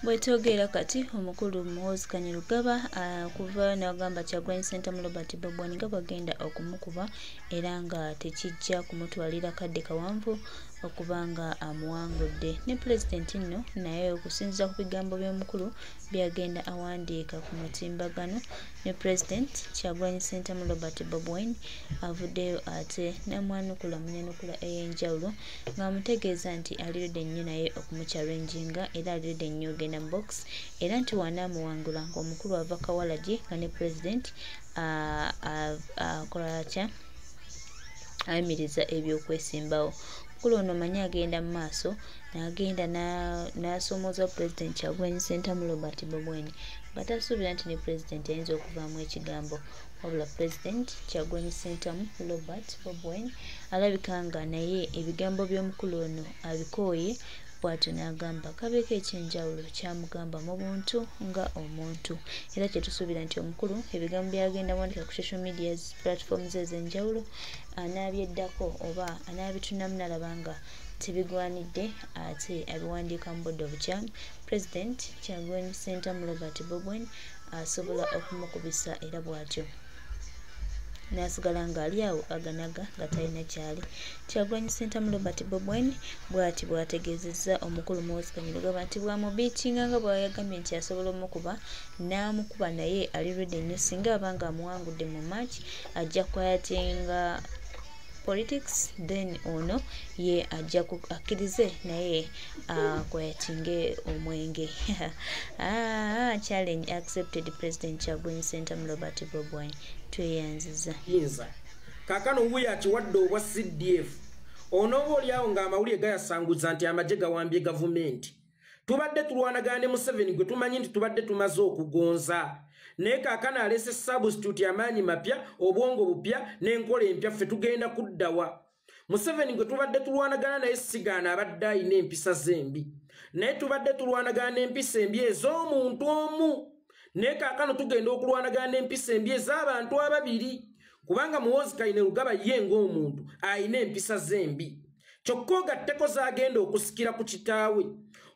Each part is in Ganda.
Bwetwogera kati omukulu Muhoozi Kainerugaba okuva n'agamba Kyagulanyi Ssentamu Robert Bobi Wine nga bw'agenda okumukuba era nga tekijja kumutwalira kadde kawanvu okuba nga amuwangudde. Ne pulezidenti nno naye okusinziira ku bigambo by'omukulu by'agenda awandiika ku mutimbagano, ne pulezidenti Kyagulanyi Ssentamu Robert Bobi Wine avuddeyo ate n'amwanukula mu nnyanukula ey'enjawulo ng'amutegeeza nti ali ready nnyo naye okumuchallenginga era ali ready nnyo ogenda mu box era nti w'anaamuwangula ng'omukulu ava Kawalagi nga ne pulezidenti akola atya, ayimiriza ebyokwesimbawo. Omukulu ono manyi agenda mu maaso n'agenda n'asoomooza pulezidenti Kyagulanyi Ssentamu Robert Bobi Wine nga tasuubira nti ne pulezidenti ayinza okuvaamu ekigambo. Wabula pulezidenti Kyagulanyi Ssentamu Robert Bobi Wine alabika nga naye ebigambo by'omukulu ono abikooye, bw'atyo n'agamba kabeeko ekyenjawulo ky'amugamba mu buntu nga omuntu. Era kye tusuubira nti omukulu ebigambo by'agenda awandiika ku social media platforms ez'enjawulo anaabyeddako oba anaabitunamu n'alaba nga tebigwanidde ate abiwandiika mu budde obukyamu. Pulezidenti Kyagulanyi Ssentamu Robert Bobi Wine asobola okumukubisa era bw'atyo n'asigala ng'ali awo aganaga nga talina kyali. Kyagulanyi Ssentamu Robert Bobi Wine bw'ati bw'ategeezezza omukulu Muhoozi Kainerugaba nti bw'amubiitinga nga bw'ayagambye nti asobola omukuba n'amukuba, naye ali ready nnyo singa aba ng'amuwangudde mu match ajja kwayatinga politics, then ono ye ajja akkirize naye akwayatinge omwenge. Challenge accepted, President Kyagulanyi Ssentamu Robert Bobi Wine. Tweyanziza. Yinza kaakano wuuyo akiwadde obwa CDF. Onooba oliawo ng'amawulire gayasanguza nti amagye gawambye gavumenti. Tubadde tulwanagana ne Museveni gwe tumanyi nti tubadde tumaze okugonza, naye kaakano aleese substitute, amaanyi mapya, obwongo bupya n'enkola empya. Ffe tugenda kuddawa? Museveni gwe tubadde tulwanagana naye sigaana abadde ayina empisa zembi, naye tubadde tulwanagana n'empisa embi ez'omuntu omu, naye kaakano tugenda okulwanagana n'empisa embi ez'abantu ababiri, kubanga Muhoozi Kainerugaba ye ng'omuntu ayina empisa zembi, kyokka ogatteko z'agenda okusikira ku kitaawe.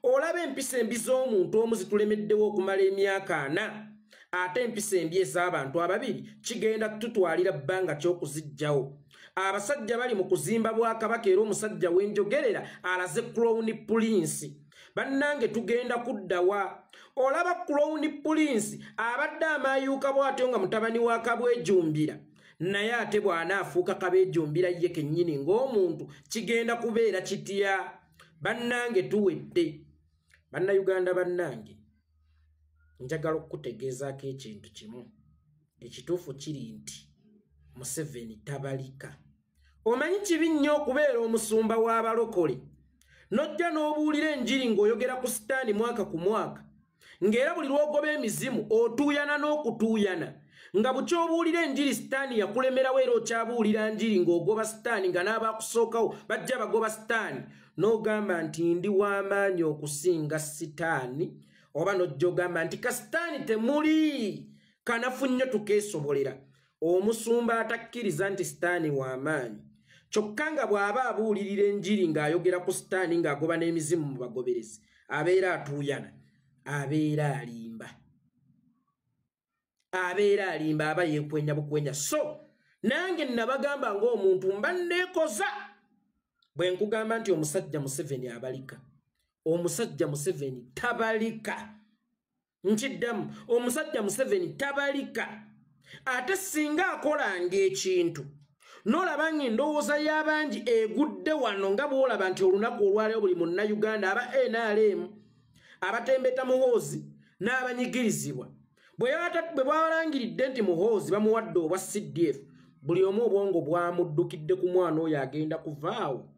Olaba empisa embi z'omuntu omu zitulemeddewo okumala emyaka 40, ate empisa embi ez'abantu ababiri kigenda tutwalira bbanga ky'okuziggyawo. Abasajja bali mu kuzimba bwakabaka, era omusajja w'enjogerera alaze Crown Prince. Bannange, tugenda kuddawa? Olaba Crown Prince abadde amaayuuka bw'atyo nga mutabani wa Kabwejumbira, naye ate bw'anaafuuka Kabeejumbira ye kennyini ng'omuntu kigenda kubeera kitya? Bannange, tuwedde. Bannayuganda bannange, njagala okukutegeezaako ekintu kimu. Ekituufu kiri nti Museveni tabalika. Omanyi kibi nnyo okubeera omusumba w'abalokole n'ojja n'obuulira enjiri ng'oyogera ku sitaani mwaka ku mwaka, ng'era buli lw'ogoba emizimu otuuyana n'okutuuyana, nga bukyobuulira enjiri sitaani yakulemerawo, era okyabuulira njiri ng'ogoba sitaani, nga n'abakusookawo bajja bagoba sitaani, n'ogamba nti ndi w'amaanyi okusinga sitaani, oba n'ojja ogamba nti kasitaani temuli kanafu nnyo tukeesobolera. Omusumba atakkiriza nti sitaani w'amaanyi, kyokka nga bw'aba abuulirira enjiri ng'ayogera ku sitaani, ng'agoba n'emizimu mu bagoberezi, abeera atuuyana, abeera alimba, abeera alimba, aba yeekwenya bukwenya. So nange nabagamba ng'omuntu mba neekoza bwe nkugamba nti omusajja Museveni abalika. Omusajja Museveni tabalika. Nkiddamu, omusajja Museveni tabalika. Ate singa akolanga ekintu n'olaba ng'endowooza y'abangi egudde wano, nga bw'olaba nti olunaku olwaleero buli munnayuganda aba NRM abatembeta Muhoozi n'abanyigirizibwa, bwe bwalangiridde nti Muhoozi bamuwadde obwa CDF, buli omu obwongo bwamuddukidde ku mwana oyo agenda kuvaawo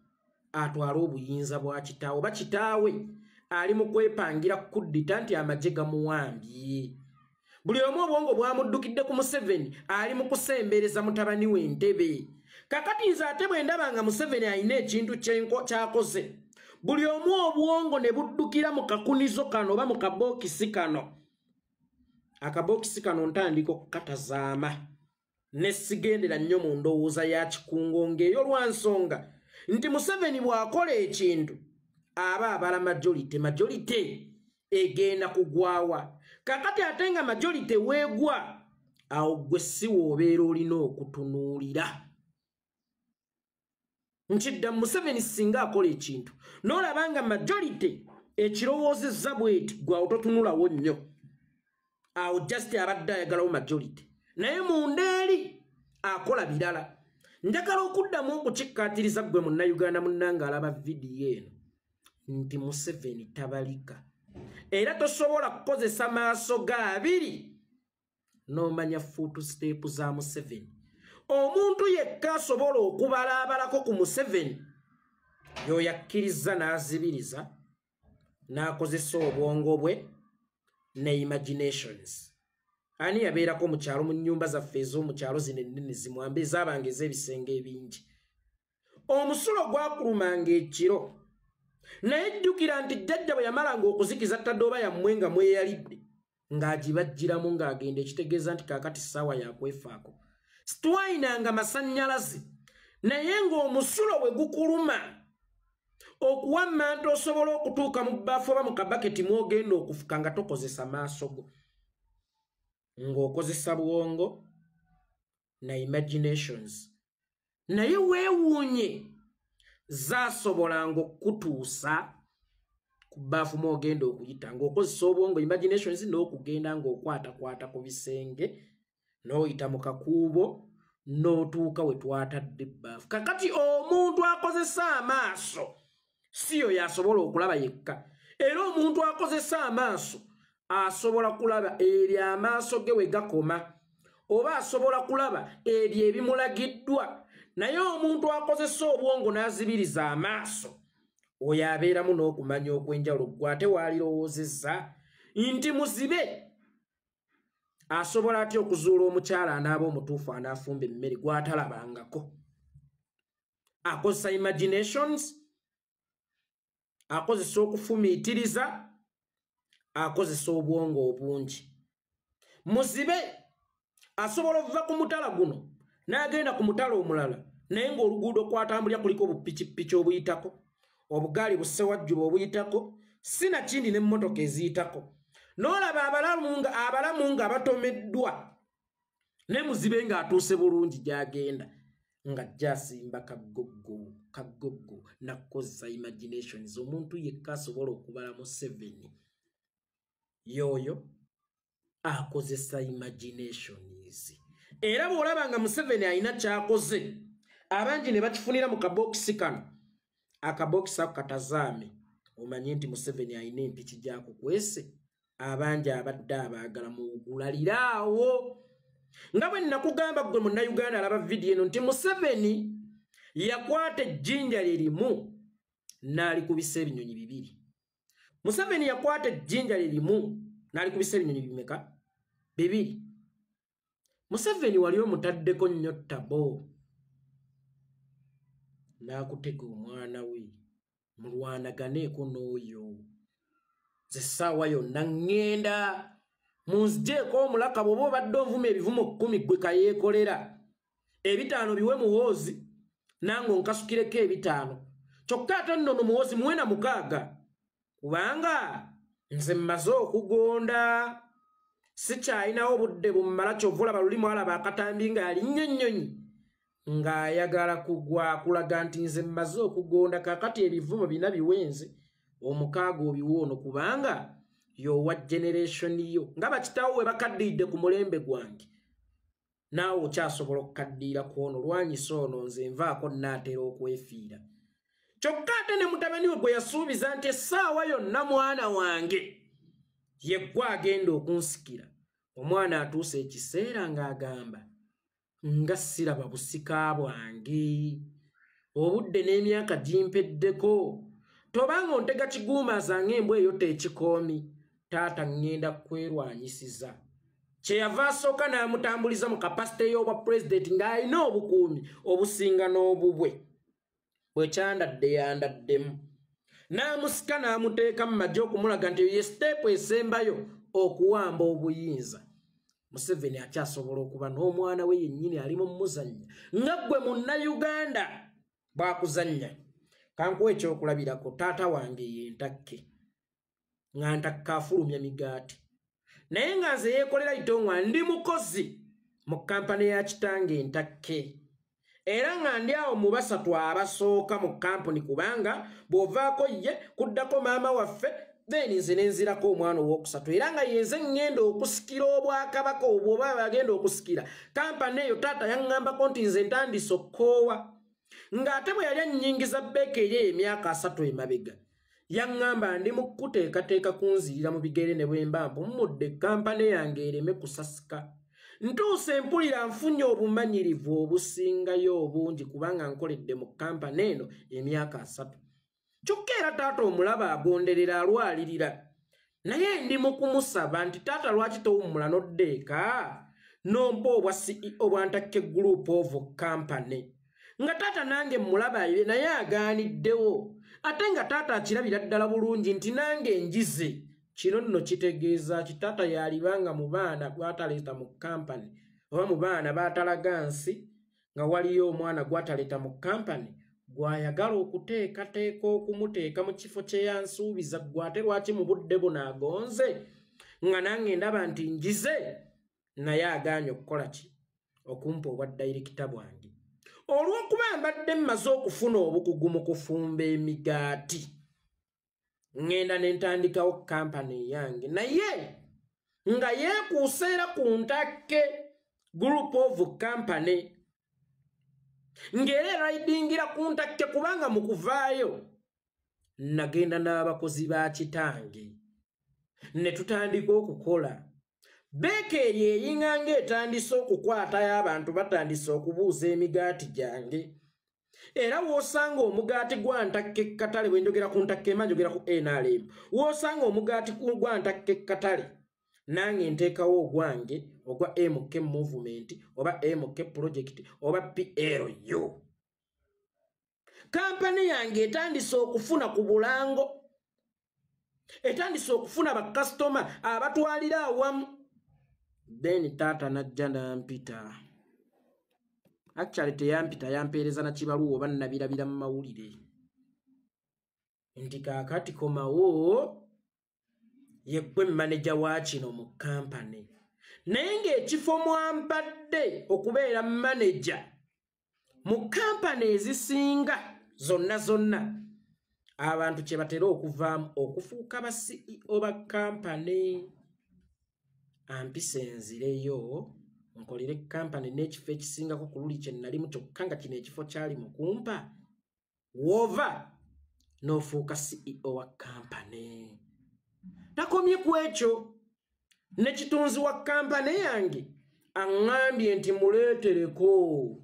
atwale obuyinza bwa kitaawe, oba kitaawe ali mu kwepangira kuddita nti amagye gamuwambye. Buli omu obwongo bwamuddukidde ku Museveni ali mu kusembereza mutabani we entebe. Kakati nze ate bwe ndaba nga Museveni alina ekintu kyakoze, buli omu obwongo ne buddukira mu kakunizo kano oba mu kabookisi kano. Akabookisi kano ntandika okukatazaama ne sigendera nnyo mu ndowooza ya kikungo ng'eyo, lwa nsonga nti Museveni bw'akola ekintu aba abala majority. Majority egenda kugwawa. Kakati ate nga majority weegwa, awo gwe si w'obeera olina okutunuulira. Nkidda, Museveni singa akola ekintu n'olaba nga majority ekirowoozezza bweti, gwe awo totunulawo nnyo, awo just abadde ayagalawo majority, naye munda eri akola birala. Njagala okuddamu okukikkaatiriza ggwe Munnayuganda munnange alaba vidiyo eno nti Museveni tabalika, era tosobola kukozesa maaso ga abiri n'omanya footstep za Museveni. Omuntu yekka asobola okubalaabalako ku Museveni y'oyo akkiriza n'azibiriza n'akozesa obwongo bwe ne imaginations. Ani yabeerako mu kyalo, mu nnyumba zaffe ez'omu kyalo zino ennene zimwambe ezaabanga ez'ebisenge ebingi, omusulo gwakulumanga ekiro, naye jjukira nti jjajja bwe yamalanga okuzikiza ttadooba yammwe nga mweyalidde, ng'agibajjiramu ng'agenda, ekitegeeza nti kaakati ssaawa yakwefaako. Sitwayinanga masannyalaze, naye ng'omusulo bwe gukuluma okuwamma nti osobola okutuuka mu bbaafu oba mu kabaketi mw'ogenda okufuka nga tokozesa maaso go, ng'okozesa bwongo na imaginations. Naye weewuunye zaasobolanga okukutuusa ku bbaafu mw'ogenda okuyita ng'okozesa obwongo, imaginations, n'okugenda ng'okwatakwata ku bisenge n'oyita mu kakuubo n'otuuka we twatadde ebbaafu. Kakati omuntu akozesa amaaso si yo y'asobola okulaba yekka, era omuntu akozesa amaaso asobola kulaba ebyo amaaso ge we gakoma, oba asobola kulaba ebyo ebimulagiddwa. Naye omuntu akozesa obwongo n'azibiriza amaaso oyo abeeramu n'okumanya okw'enjawulo. Ggwe ate waalirowoozezza nti muzibe asobola atya okuzuula omukyala anaaba omutuufu anaafumba emmere gw'atalabangako? Akozesa imaginations, akozesa okufumiitiriza, akozesa obwongo obungi. Muzibe asobola okuva ku mutala guno n'agenda ku mutala omulala, naye ng'oluguudo kw'atambulira kuliko obupikipiki obuyitako, obugaali bussewajjuba obuyitako, si na kindi n'emmotoka eziyitako. N'olaba abalamu nga batomeddwa, ne muzibe ng'atuuse bulungi gy'agenda, ng'ajja asimba kaggoggo kaggoggo n'akozesa imaginations. Omuntu yekka asobola okubala Museveni y'oyo akozesa imaginations. Era bw'olaba nga Museveni alina ky'akoze, abangi ne bakifunira mu kabokisi kano, akabokisi ako katazaame, omanye nti Museveni alina empiki gy'akukwese. Abangi abadde abaagala muwugulaliraawo. Nga bwe nnakugamba ggwe Munnayuganda alaba vidiyo eno nti Museveni yakwata ejjinja lye limu n'alikubisa ebinyonyi bibiri. Museveni yakwata ejjinja lye limu n'alikubisa ebinyonyi bimeka? Bibiri. Museveni wali omutaddeko nnyo ttabo, n'akutega omwana we mulwanaganeeko n'oyo. Nze essaawa yonna ŋŋenda munzigyeko omulaka, bw'oba obadde onvuma ebivumo 10 ggwe kayeekolera, 5 biwe Muhoozi nange onkasukireko 5. Kyokka ate nno Muhoozi muwe na 6, kubanga nze mmaze okugonda, sikyalinawo budde bummala. Kyova olaba luli mwalaba akatambi ng'alinnya ennyonyi ng'ayagala kugwa, akulaga nti nze mmaze okugonda, kaakati ebivumo 4 biwenze, 6 obiwe ono, kubanga y'owa generation yo. Nga bakitaawo we bakaddiridde ku mulembe gwange, naawe okyasobola okukaddiira ku ono, lwanyisa ono, nze nvaako nnaatera okwefiira. Kyokka ate ne mutabani we gwe yasuubiza nti essaawa yonna mwana wange ye ggwe agenda okunsikira, omwana atuuse ekiseera ng'agamba nga siraba busika bwange, obudde n'emyaka gimpeddeko, tobanga ontega kiguumaaza ng'embwa eyo teekikoomi, taata ŋŋenda kwerwanyisiza. Kyeyava asooka n'amutambuliza mu kapasite y'obwa pulezidenti ng'alina obukuumi obusinga n'obubwe. Bwe kyandadde yandaddemu, n'amusika n'amuteeka mu magye okumulaga nti ye siteepu esembayo okuwamba obuyinza. Museveni akyasobola okuba n'omwana we yennyini ali mu muzannya nga ggwe Munnayuganda bw'akuzannya. Kankuwa ekyokulabirako, taata wange ye Ntakke. nga Ntakke afulumya migaati, naye nga nze Yeekolera Itongwa ndi mukozi mu kampani ya kitange Ntakke, era nga ndi awo mu basatu abasooka mu kampuni, kubanga bw'ovaako ye kuddako maama waffe, then nze nenzirako omwana owookusatu, era nga yenze ŋŋenda okusikira obwakabaka obwo oba bagenda okusikira kampani eyo. Taata yaŋŋambako nti nze ntandise okkoowa, ng'ate bwe yali annyingiza beeka eri eyo emyaka 30 emabega, yaŋŋamba ndi mu kuteekateeka kunzirira mu bigere ne bwe mba mpummudde kampani yange ereme kusasika. Ntuuse mpulira nfunye obumanyirivu obusingayo obungi kubanga nkoledde mu kampani eno emyaka 30. Kyokka era taata omulaba agonderera alwalirira, naye ndi mu kumusaba nti taata lwaki towummula n'odda eka n'ompa obwa CEO bwa Ntakke Group of Company, nga taata nange mmulaba naye agaaniddewo, ate nga taata akirabira ddala bulungi nti nange njize. Kino nno kitegeeza ki? Taata yalibanga mu baana gw'ataleeta mu kampani, oba mu baana baatalaga nsi nga waliyo omwana gw'ataleeta mu kampani gw'ayagala okuteekateeka okumuteeka mu kifo kye yansuubiza, gw'ate lwaki mu budde buno agonze nga nange ndaba nti njize, naye agaanye okukola ki? Okumpa obwa dayirekita bwange. Olw'okuba mbadde mmaze okufuna obukugu mu kufumba emigaati, ŋŋenda ne ntandikawo kampani eyange, naye nga yeekuusa era ku Ntakke Group of Company, ng'era erayidingira ku Ntakke, kubanga mu kuvaayo nagenda n'abakozi ba kitange ne tutandika okukola. Beeka eri eringa ng'etandise okukwatayo abantu, batandise okubuuza emigaati gyange, era w'osanga omugaati gwa Ntakke Katale, bwe njogera ku Ntakke mba njogera ku NRM, w'osanga omugaati gwa Ntakke Katale nange nteekawo ogwange ogwa MK Movement oba MK Project oba PLU. Kampani yange etandise okufuna ku bulango, etandise okufuna bakasitoma abatwalira awamu. Then taata najja n'ampita, actually teyampita, yampeereza na kibaluwa oba nnabirabira mu mawulire nti kaakati komawo yeggwe maneja wa kino mu kampani, naye ng'ekifo mwampadde okubeera maneja mu kampani ezisinga zonna zonna abantu kye batera okuvaamu okufuuka ba CEO ba kampani, ampise nzireyo nkolere kampani n'ekifo ekisingako ku luli kye nalimu, kyokka nga kino ekifo kyali mu kumpa wova n'ofuuka CEO wa kampani. Takomye ku ekyo, ne kitunzi wa kampani yange aŋŋambye nti muleetereko,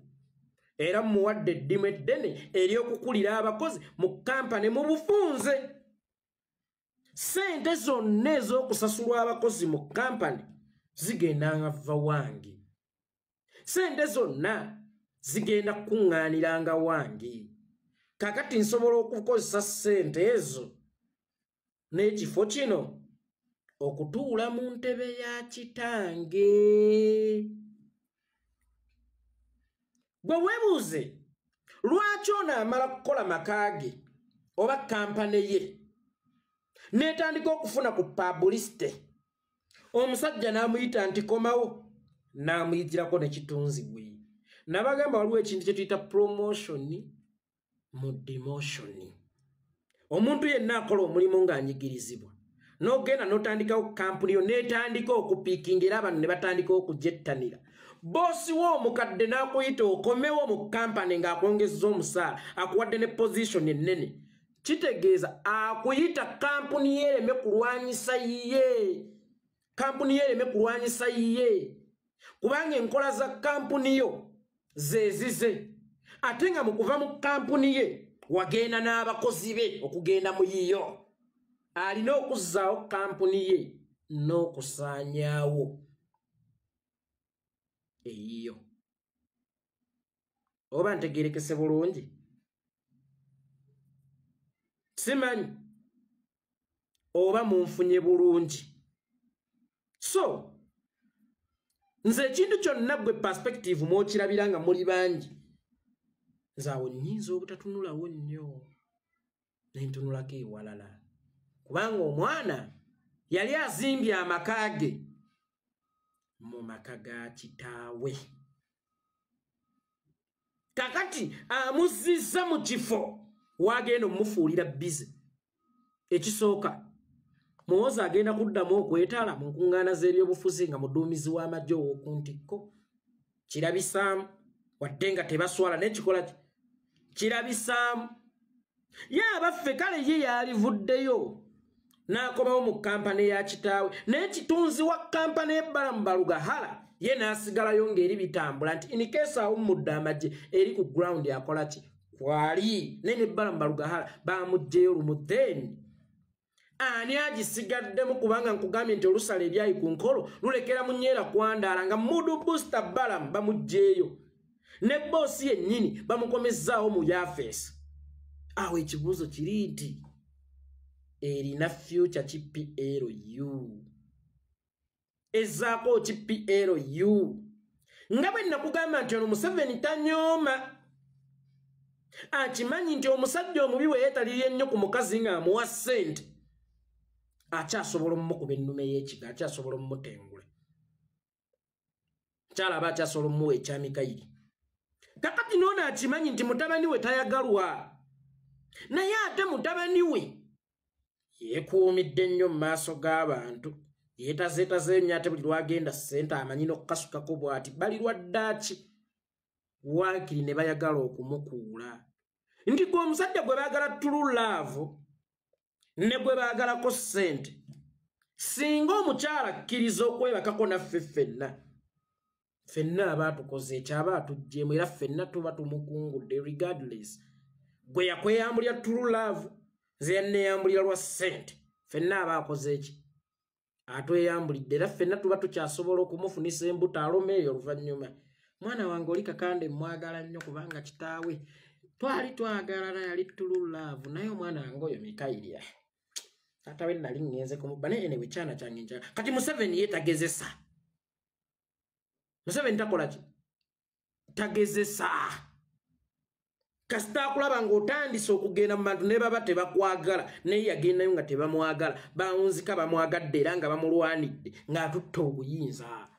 era muwadde eddimu eddene ery'okukulira abakozi mu kampani mu bufunze. Ssente zonna ez'okusasulwa abakozi mu kampani zigenda nga vva wange, ssente zonna zigenda kukuŋŋaaniranga wange. Kaakati nsobola okukozesa ssente ezo n'ekifo kino okutuula mu ntebe ya kitange. Gwe weebuuze lwaki ono amala kukola maka ge oba kampani ye n'etandika okufuna ku publicity, omusajja n'amuyita nti komawo, n'amuyigirako ne kitunzi gwe. Nabagamba waliwo ekintu kye tuyita promotion mu demotion. Omuntu yenna akola omulimu ng'anyigirizibwa, n'ogenda n'otandikawo kampuni yo n'etandika okupiikinga, era abantu ne batandika okugyettanira, boosi wo omukadde n'akuyita okomewo mu kampani ng'akwongezza omusaala, akuwadde ne position ennene, kitegeeza akuyita kampuni ye ereme kulwanyisa yiye, kampuni ye ereme kulwanyisa yiye, kubanga enkola za kampuni yo zezize, ate nga mu kuva mu kampuni ye wagenda n'abakozi be okugenda mu yiyo. Alina okuzzaawo kampuni ye n'okusaanyaawo eyiyo. Oba ntegeerekese bulungi? Simanyi oba munfunye bulungi. So nze ekintu kyonna gwe perspective mw'okirabira nga muli bangi, nze awo nnyinza obutatunulawo nnyo ne ntunulako ewalala, kubanga omwana Yali azimbye amaka ge mu maka ga kitaawe. Kakati amuzizza mu kifo wagenda omufuulira bize. Ekisooka, Muhoozi agenda kuddamu okwetala mu nkuŋŋaana z'ebyobufuzi nga muduumizi w'amagye ow'oku ntikko. Kirabisaamu, wadde nga tebaswala n'ekikola kirabisaamu. Ye abaffe kale ye yalivuddeyo n'akomawo mu kampani ya kitaawe, n'ekitunzi wa kampani y'ebbalamu Barugahara ye n'asigalayo ng'eri bitambula nti in case awummudde amagye eri ku ground akola ki kwali naye ne Balaam Barugahara bamuggyeyo lumu. Then ani agisigaddemu? Kubanga nkugambye nti olusala ebyayi ku nkolo lulekera munyeera kwandaala nga Mudu Booster Balaam bamuggyeyo ne boosi yennyini bamukomezzaawo mu yafeesi. Awo ekibuuzo kiri nti erina future ki PLU? Ezzaako ki PLU? Nga bwe nakugamba nti ono Museveni tanyooma, akimanyi nti omusajja omubi we yeetalirira ennyo ku mukazi ng'amuwa ssente akyasobola omumukuba ennume y'ekiga, akyasobola omumutengula, kyalaba akyasobola omumuwa ekya Mikayiri. Kakati n'ono akimanyi nti mutabani we tayagalwa, naye ate mutabani we yeekuumidde nnyo mu maaso g'abantu, yeetazeetaze nnyo, ate buli lwagenda ssente amanyi n'okukasukako bw'ati balirwa ddaaki waakiri ne bayagala okumukuula. Nti gwe omusajja gwe baagala true love ne gwe baagalako ssente, singa omukyala akkiriza okwebakako naffe ffenna, ffenna aba atukoze ekyo, aba atuggyemu, era ffenna tuba tumukungudde regardless. Gwe yakweyambulira true love, nze yanneeyambulira lwa ssente, ffenna aba akoze eki atweyambulidde, era ffenna tuba tukyasobola okumufunisa embuto aloma eyo oluvannyuma. Mwana wange oli Kakande mmwagala nnyo kubanga kitaawe twali twagalana, yali true love, naye omwana wange oyo Mikayiri taata we nali ŋŋenze kumubba, naye anyway kyana kyange nkyala. Kati Museveni ye tagezesa. Museveni takola ki? Tagezesa. Kasita akulaba ng'otandise okugenda mu bantu ne baba tebakwagala, naye yagendayo nga tebamwagala, bawunzika bamwagadde era nga bamulwanidde ng'atutte obuyinza.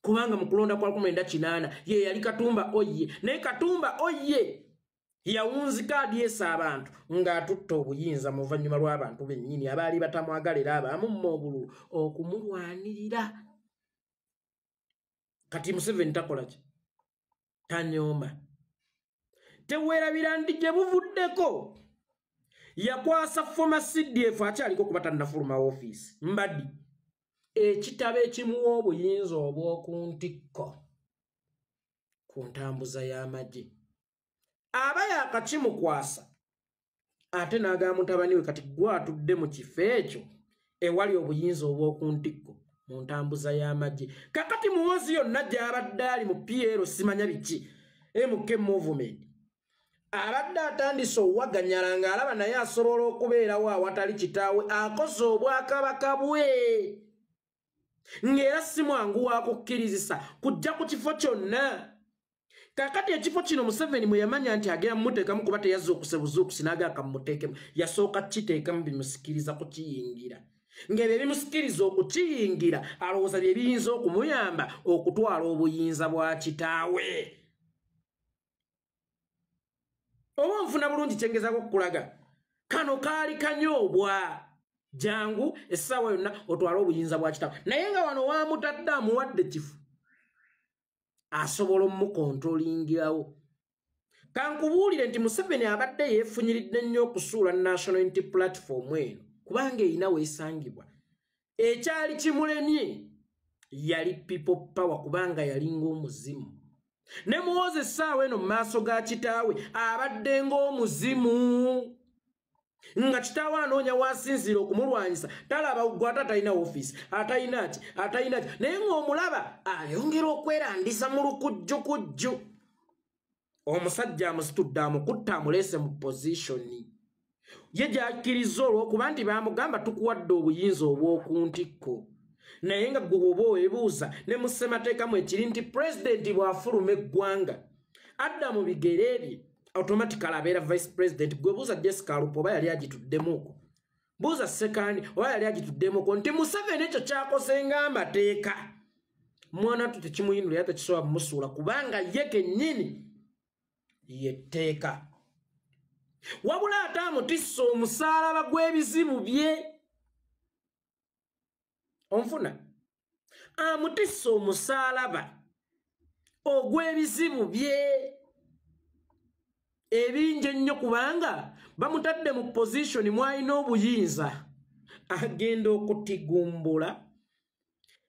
Kubanga mu kulonda kwa 1980 ye yali Katumba Oye, naye Katumba Oye yawunzika adyesa abantu ng'atutte obuyinza mu luvannyuma lw'abantu bennyini abaali batamwagala era abaamumma obululu okumulwanirira. Kati Museveni takola ki? Tanyooma. Teweerabira nti gye buvuddeko yakwasa former CDF akyaliko kuba tannafuluma woofiisi Mbadi ekitabo ekimuwa obuyinza obw'oku ntikko ku ntambuza y'amagye. Aba yakakimukwasa ate n'agamba mutabani we kati gwe atudde mu kifo ekyo ewali obuyinza obw'oku ntikko mu ntambuza y'amagye. Kakati Muhoozi yonna gy'abadde ali mu PL simanya biki MK movement abadde atandise owaganyala ng'alaba naye asobola okubeerawo awatali kitaawe, akoze obwakabaka bwe ng'era si mwangu wa kukkirizisa kujja ku kifo kyonna. Kakati ekifo kino Museveni mwe yamanya nti agenda mmuteekamu kuba teyazza okusebuzuukusi n'agamba kamuteekemu, yasooka kiteekamu bimusikiriza kukiyingira. Ng'ebyo ebimusikiriza okukiyingira alowooza bye biyinza okumuyamba okutwala obuyinza bwa kitaawe. Oba nfuna bulungi kyengezaako okukulaga, kano kaali kanyoobwa jangu essaawa yonna otwale obuyinza bwa kitaawe, naye nga wano wamutadde amuwadde kifo asobola omukontrolingirawo. Kankubuulire nti Museveni abadde yeefunyiridde nnyo okusuula National Unity Platform eno kubanga erina weesangibwa. Ekyali kimulemye yali people power kubanga yali ng'omuzimu. Ne Muhoozi essaawa eno mu maaso ga kitaawe abadde ng'omuzimu, nga kitaawe anoonya w'asinziira okumulwanyisa, talaba gwe ate atalina woofiisi, atalina ki, atalina ki, naye ng'omulaba ayongera okwerandisa mu lukujjukujju. Omusajja amusitudde amukutta amuleese mu pozishoni ye gy'akkiriza olw'okuba nti baamugamba tukuwadde obuyinza obw'oku ntikko, naye nga gwe bw'oba weebuuza ne mu ssemateeka mwe kiri nti pulezidenti bw'afuluma eggwanga adda mu bigere bye automatically abeera vice president. Gwe buuza Jessica Alupo oba yali agituddemuuko Buuza Sekandi oba yali agituddemuko nti Museveni ekyo kyakoze ng'amateeka. Mwana tu tekimuyinula era tekisobola kumusuula kubanga ye kennyini yetteeka. Wabula ate amutisse omusaalaba gw'ebizibu bye. Onfuna? Amutisse omusaalaba ogw'ebizibu bye ebingi ennyo kubanga bamutadde mu position mwalina obuyinza. Agenda okutigumbula,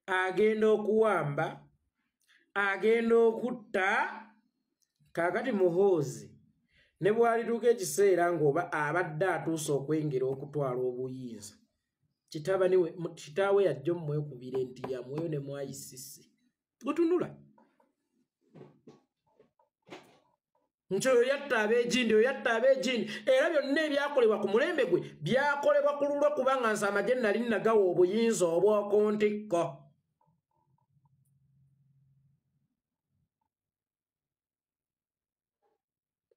agenda okuwamba, agenda okutta. Kaakati Muhoozi ne bw'alituuka ekiseera ng'oba abadde atuuse okwengera okutwala obuyinza, kitaawe yajja omwekubira nti yamweyo ne mwayisisi. Gutunula nti oyo yatta ab'egindi, oyo yatta ab'egindi. Era byonna ebyakolebwa ku mulembe gwe byakolebwa ku lulwo kubanga nze amagye nali nagawa obuyinza obw'oku ntikko.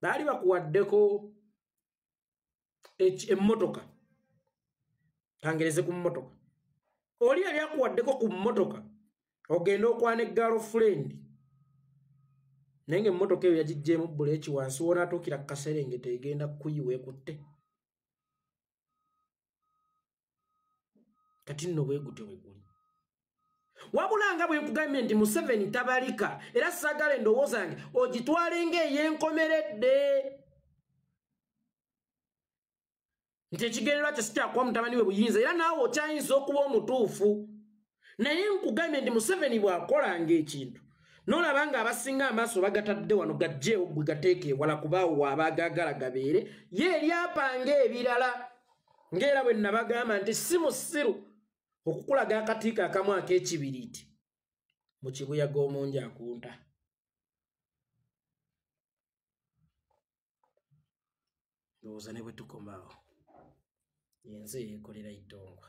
Baali bakuwaddeko emmotoka, kangereze ku mmotoka. Oli yali akuwaddeko ku mmotoka ogenda okwana girlfriend, naye ng'emmotoka eyo yagiggyeemu buleeki wansi w'onaatuukira ku kaserengeta egenda kukuyiwa ekutte. Kati nno bwe gutyo bwe guli. Wabula nga bwe nkugambye nti Museveni tabalika, era saagala endowooza yange ogitwale ng'ey'enkomeredde. Nti ekigendererwa kye si kyakuwa mutabani we buyinza, era naawe okyayinza okuba omutuufu. Naye nkugambye nti Museveni bw'akolanga ekintu n'olaba ng'abasinga amaaso bagatadde wano gajjeewo gwe gateeke ewala kubaawo waaba agaagala gabeere, ye eryapanga ebirala. Ng'era bwe nabagamba nti si musiru okukulaga akatiiko akamu ak'ekibiriiti mu kibuyaga omungi akunta. Ndowooza ne bwe tukomaawo yenze yeekolera itongwa.